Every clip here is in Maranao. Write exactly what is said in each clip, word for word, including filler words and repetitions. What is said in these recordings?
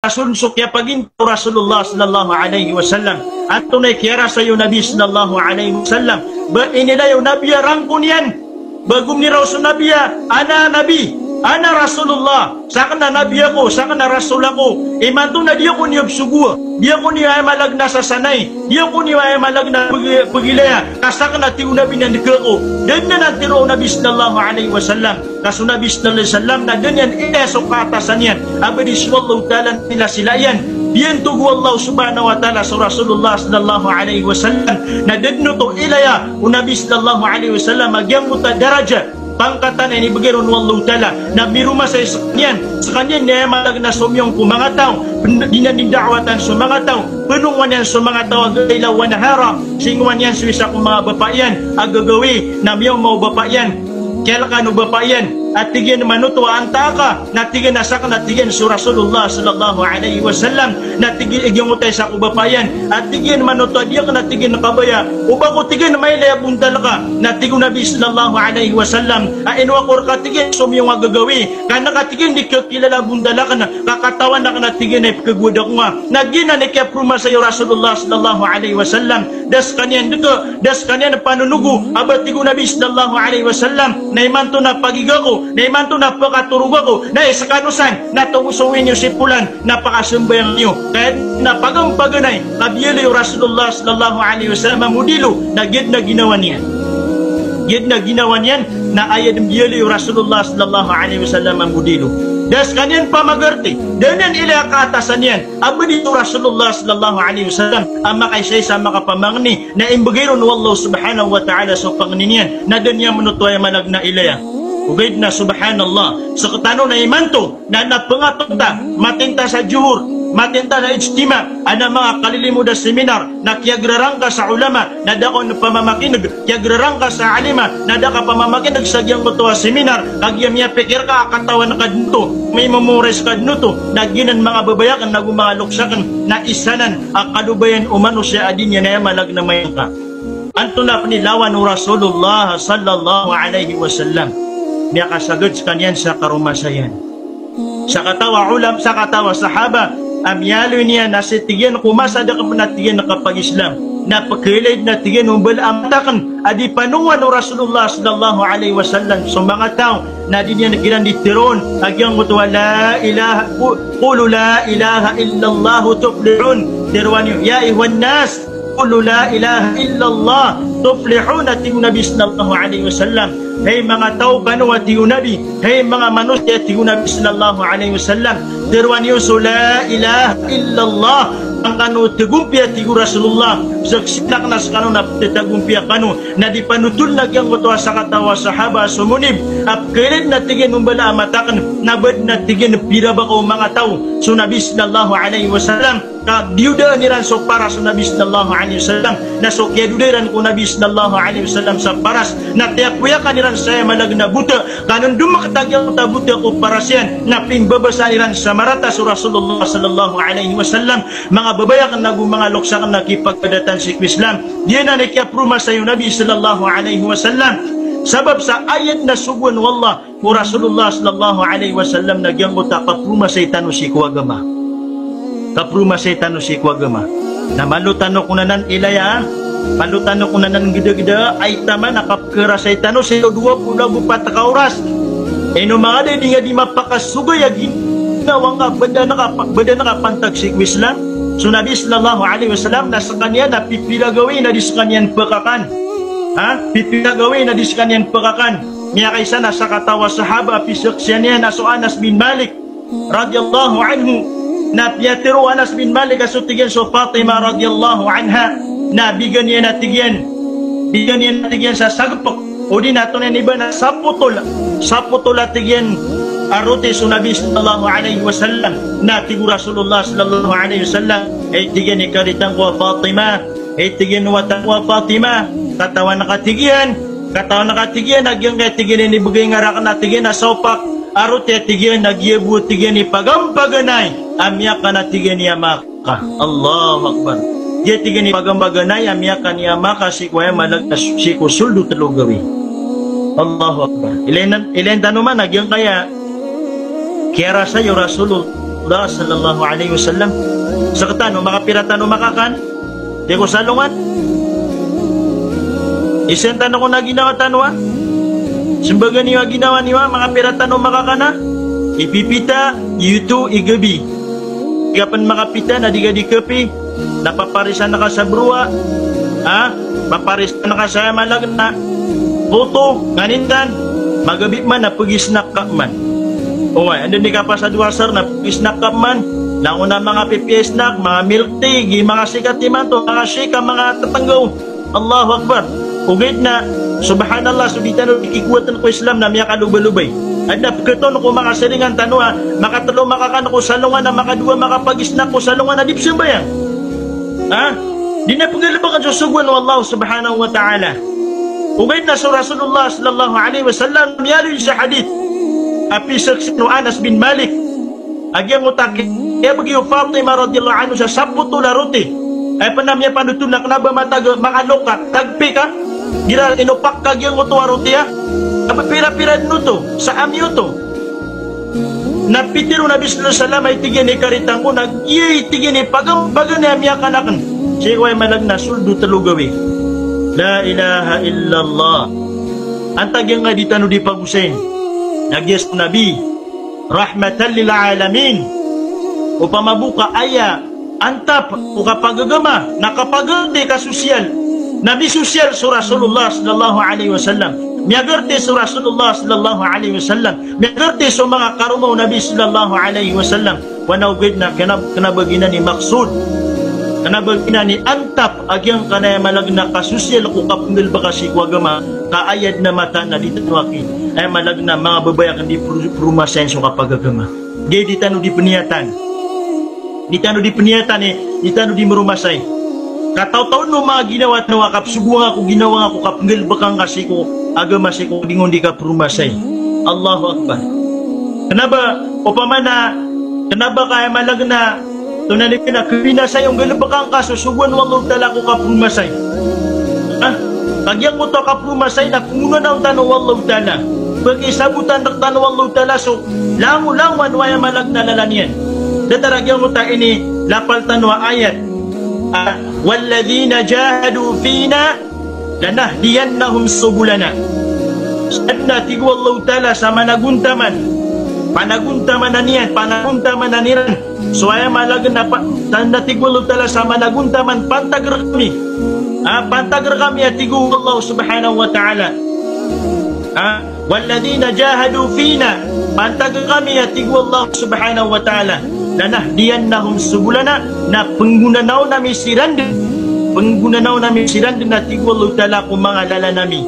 Rasul so kiyapagintaw o Rasulullah sallallahu alaihi wasallam. Antonaa i kiyarasay o Nabi sallallahu alaihi wasallam? Ba inilay o Nabi a rangko niyan. Ba gomiraw so Nabi a, "Ana Nabi, ana Rasulullah." Sakn a Nabi ako, sakn a Rasul ako. Imanto na di ako niyo psogoa, di ako niyo aya malag na sasanay, di ako niyo aya malag na pegi-, pegilaya. Ka sakn a tig o Nabi na deka ako. Da dn anan tero o Nabi sallallahu alaihi wasallam. Ka so Nabi sallallahu alaihi wasallam na da niyan ilaya so kaatasan iyan a ba di so Allahu Ta'ala na silasila iyan. Biyantog o Allah subhanahu wa ta'ala so Rasulullah sallallahu alaihi wasallam na da dn oto ilaya o Nabi sallallahu alaihi wasallam a giyangkoto a daraja, pangkatan a inibegay ron o Allahu Ta'ala, na miromasay skaniyan, skaniyan i aya malag na somiyong ko manga taw, pen-, di niyan dii da'watan so manga taw, penongowan iyan so manga taw a laylan wa naharan, singowan iyan so isa ko manga bapa iyan a gagawii, na miyaoma o bapa iyan, kiyalkan o bapa iyan, a tig iyan manoto a antaa ka, na tig iyan a sakn a tig iyan so Rasulullah sallallahu alaihi wasallam, na tig iyan, giyangkoto a isa ko bapa iyan, a tig iyan manoto a di akn a tig iyan kabaya o ba ko tig iyan mailay a bontal ka, na tig o Nabi sallallahu alaihi wasallam a ino ako rka tig iyan somiyong a gagawii, ka na ka tig iyan di ko kilala a bontal akn, ka katawan akn a tig iyan a ipkhagowad ako nga. Na giyanan i kiyapromasay o Rasulullah sallallahu alaihi wasallam, da skaniyan deka, da skaniyan panonogo, a ba tig o Nabi sallallahu alaihi wasallam, na imanto na pagiga ako, na imanto na pakatorog ako, na iskano san, na togo so oway niyo si Polan, na pakasambayang niyo. Ka aya dn a pagampaganay ka biyaloy o Rasulullah sallallahu alaihi wasallam a modelo, na giya dn a ginawa niyan. Giya dn a ginawa niyan, na aya dn biyaloy o Rasulullah sallallahu alaihi wasallam a modelo. Da skaniyan pamagarti, da niyan ilaya a kaatasan iyan a ba di so Rasulullah sallallahu alaihi wasallam a makaisaisa a makapamangni, na imbegay ron o Allah subhanahu wa ta'ala so pangni niyan, na da niyan manoto aya malag na ilaya. Ogaid na subhanallah, sktano na imanto na, na pngaton ta, matin ta sa juhur, matin ta sa ijtima, adn a manga kalilimod a seminar, na kiyagrarangka sa ulama, na da ka on pamamakineg, kiyagrarangka sa alima, na da ka pamamakineg sa giyangkoto a seminar, ka giya miyapikir ka a katawan ka dn oto, mimemorize ka dn oto, na giyanan manga babay akn ago manga loks akn, na isa nan a kalobayan o manosiya a di niyan aya malag na mayangka. Antonaa pn i lawan o Rasulullah sallallahu alaihi wasallam? Miyakasagad skaniyan sa karomasayan. Sakataw a ulam-, sakataw a sahaba a miyaaloy niyan a sii tig iyan ko masa a da akn pn a tig iyan kapag-Islam, na pkhailay dn a tig iyan o mbala a mata akn a di panongowan o Rasulullah sallallahu alaihi wasallam so manga taw, na di niyan kiran di teroon a giyangkoto a la ilaha, qu-, qulu la ilaha illallah tuflihun. Teroa niyo, ya ayyuhan nas, qulu la ilaha illallah tuflihun, a tig o Nabi sallallahu alaihi wasallam. Hay manga taw kano, a tig o Nabi, hay manga manosiya, a tig o Nabi sallallahu alaihi wasallam, teroa niyo so la ilaha illallah, an kano tegompiya, a tig o Rasulullah, saksian akn a skano na petagompiya kano. Na di panotolen a giyangkoto a sakataw a sahaba a somonib a pkhailay dn a tig iyan o mbala a mata akn, na ba dn a tig iyan pirabaka o manga taw so Nabi sallallahu alaihi wasallam, ka diyodaan iran so paras o Nabi sallallahu alaihi wasallam, na so kiyadoda iran ko Nabi sallallahu alaihi wasallam sa paras na tiyapoyakan iran sa aya malag na bota, ka nen domakat a giyangkoto a bota ko paras iyan na pimbabasaan iran sa marata so Rasulullah sallallahu alaihi wasallam. Manga babay akn ago manga loks akn a kipagpadatan sii ko Islam, giyanan i kiyapromasay o Nabi sallallahu alaihi wasallam. Sabap sa aya dn a sogoan o Allah ko Rasulullah sallallahu alaihi wasallam na giyangkoto a kapromasay tano sii ko agama. Kapromasay tano sii ko agama. Na malo tano kon anan ilaya, malo tano kon anan gedageda, ay taman a kapkharasay tano sii ko dowa polo ago pat ka oras. Ino manga da, di nga di mapakasogay a ginawa ngka, ba da ngka pa-, ba da ngka pantag sii ko Islam. So Nabi sallallahu alaihi wasallam na skaniyan na pipira gawii na di skaniyan pekakan. Ha? Pipira gawii na di skaniyan pekakan. Miyakaisa na sakataw a sahaba a pizaksian iyan a so Anas bin Malik radhiyallahu anhu. Na piyatero o Anas bin Malik a so tig iyan so Fatima radhiyallahu anha na bigan iyan a tig iyan, bigan iyan a tig iyan sa sagpek, odi na tonaa niyan iba na sapotol, sapotol a tig iyan a roti so Nabi sallallahu alaihi wasallam. Na tig o Rasulullah sallallahu alaihi wasallam, ay tig iyan i karitang ko a Fatima, ay tig iyan o wata ko a Fatima, katawan ka tig iyan, katawan ka tig iyan a giyangkai tig iyan inibegay nga rakn a tig iyan a saopak a roti a tig iyan a giya bo tig iyan i pagampaganay a miyakan a tig iyan i ama ka. Allahu Akbar. Giya tig iyan i pagampaganay a miyakan i ama ka sii ko aya malag na s-, sii ko sold o telo gawii. Allahu Akbar. Ilayin, ilayin tano man a giyangkaya kiyarasay o Rasulullah Rasulullah sallallahu alaihi wasallam. Sktano, makapira tano makakan? Di ko salongan. Isan tano ko na ginawa tano a. Sembaga niyo a ginawa niyo a, makapira tano makakan a. Ipipita, yuto, igabi. Di ka pn makapita na di ka di kapi. Na paparisan ka sa browa. Ha? Paparisan ka sa aya malag na poto, nganin tan. Magabi man na pag-snack ka man. Oway, anda di ka pasadowa sir na pag-snack ka man. Langon a manga pipiya snack, manga milk tea, gi manga sikat imanto, manga shake a manga tatanggaw. Allahu Akbar. Ogaid na, subhanallah, so di tano di kikowatan ko Islam na miyakalobalobay. Adn a pkhaton ko manga siringan tano a, makatlo makakan ko salongan a, makadowa makapag-snack ko salongan a di pzambayang. Ha? Di na pnggalbkn so sogoan o Allah subhanahu wa ta'ala. Ogaid na so Rasulullah sallallahu alaihi wasallam, miyaaloy sa hadith a pizaksn o Anas bin Malik a giyangkoto a kiyabgi o Fatima radhiyallahu anha sa sapotol a roti. Aya pn a miyapanothol na kna ba matag, manga loka, tagpi ka. Igira inopak ka giyangkoto a roti a, a ba pira-pira dn oto sa ami oto. Na pitharo o Nabi sallallahu alaihi wasallam a, tig iyan, i karitang ko na giya, tig iyan, i pagam, paganay a miyakan akn sii ko aya malag na sold o tlo gawii. La ilaha illallah. Antaa giyangkai a di tano di pagosayn? Na giya so Nabi, rahmatan lil alamin. Opama bo ka aya antap o kapagagama na kapagarte ka sosyal, na misosyal so Rasulullah sallallahu alaihi wasallam. Miyagarte so Rasulullah sallallahu alaihi wasallam. Miyagarte so manga karoma o Nabi sallallahu alaihi wasallam. Oway na ogaid na kna, kna ba giyanan i maksod, kna ba giyanan i antap a giyangkanan a aya malag na kasosyal ko kapnggalbka sii ko agama, ka aya dn a mataan na di tano aki, aya malag na manga babay akn, di pro-, promasayan so kapagagama. Giya di tano di pniyatan. Di tano di pniyatan, eh, di tano di mromasay. Kataw-taw o manga ginawa tano a kapsogoan ka ko ginawa ngka ko kapnggalbka ngka sii ko agama, sii ko di ngka di kapromasay. Allahu Akbar. Kna ba, opama na, kna ba ka aya malag na, tonaa niyan a khabinasa o nggalbka ngka so sogoan o Allahu Ta'ala ko kapromasay. Ha? Ka giyangkoto a kapromasay na pngonanaon tano o Allahu Ta'ala. Pkisabotan rktano o Allahu Ta'ala so langolangowan o aya malag na lalan iyan. Datar a giyangkoto a inilapal tano a ayat. Ah, "Walladhina jahadu fina lanahdiyannahum subulana." Sadn a tig o Allahu Ta'ala sa managontaman, panagontamanan iyan, panagontamanan iran so aya malag na pa-, sadn a tig o Allahu Ta'ala sa managontaman pantag rkami. Ah, pantag rkami a tig o Allah subhanahu wa ta'ala. Ah, "Walladhina jahadu fina," pantag rkami a tig o Allah subhanahu wa ta'ala, "lanahdiyannahum subulana," na pnggonanaon ami siran dn, pnggonanaon ami siran dn a tig o Allah ta'ala ko manga lalan ami.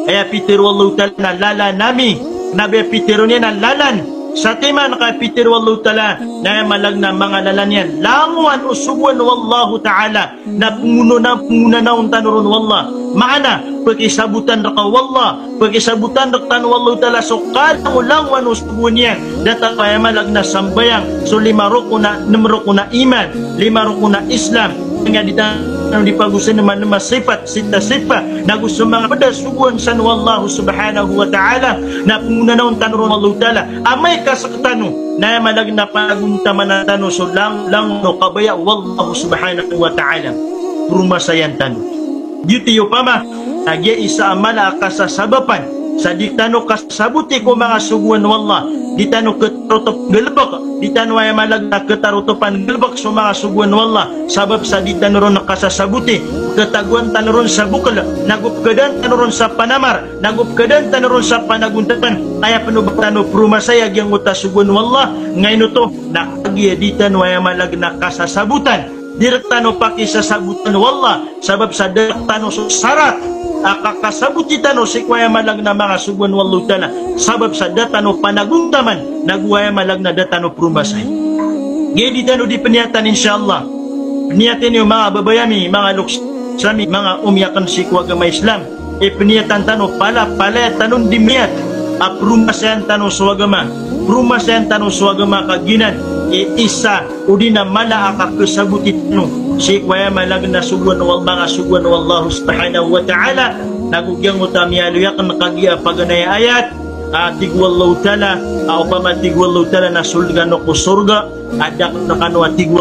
Aya pitharo o Allah ta'ala na lalan ami, kna ba aya pitharo niyan na lalan. Satiman ka aya pitharo o Allah ta'ala na aya malag na manga lalan iyan langowan o sogoan o Allah ta'ala. Na pngonona-, pngonanaon tano ron o Allah. Maana, pkisabotan rka o Allah, pkisabotan rktano o Allah ta'ala so kalangolangowan o sogoan iyan. Datar a aya malag na sambayang, so lima rokon a, nem rokon a iman, lima rokon a Islam. Nga di tano di pagosayn man a sipat, sitta sifa, nago so manga pd a sogoan san o Allah subhanahu wa ta'ala, na pngonanaon tano ron o Allah ta'ala. Amay ka sktano na aya malag na panagontamanan tano so lang-, langowan o kabaya o Allah subhanahu wa ta'ala. Promasayan tano. Giyoto i opama, na giya isa a mala a kasasabapan sa di tano kasasaboti ko manga sogoan o Allah, di tano khatarotop nggalbk, di tano aya malag na khatarotop a nggalbk so manga sogoan o Allah, sabap sa di tano ron kasasaboti, khatagoan tano ron sa bokl, nago pkhadaan tano ron sa panamar, nago pkhadaan tano ron sa panagontaman, aya pn o ba tano promasay a giyangkoto a sogoan o Allah, ngaino oto, na kagiya di tano aya malag na kasasabotan, di rktano pakisasabotan o Allah, sabap sa da rktano so sarat a kakasaboti tano sii ko aya malag na manga sogoan o Allah ta'ala, sabap sa da tano panagontaman, nago aya malag na da tano promasay. Giya di tano di pniyatan, insha Allah. Pniyati niyo manga babay ami, manga loks ami, manga omi akn sii ko agama Islam. Ipniyatan tano, pala, palaya tano di miyat a promasayan tano so agama. Promasayan tano so agama ka giyanan i isa odi na mala a kakasaboti tano sii ko aya malag na sogoan o Allah, manga sogoan o Allah subhanahu wa ta'ala. Nago giyangkoto a miyaaloy akn kagiya paganay a ayat. a tig o Allahu Ta'ala, a opama tig o Allahu Ta'ala na sold kano ko sorga, a da kano a tig o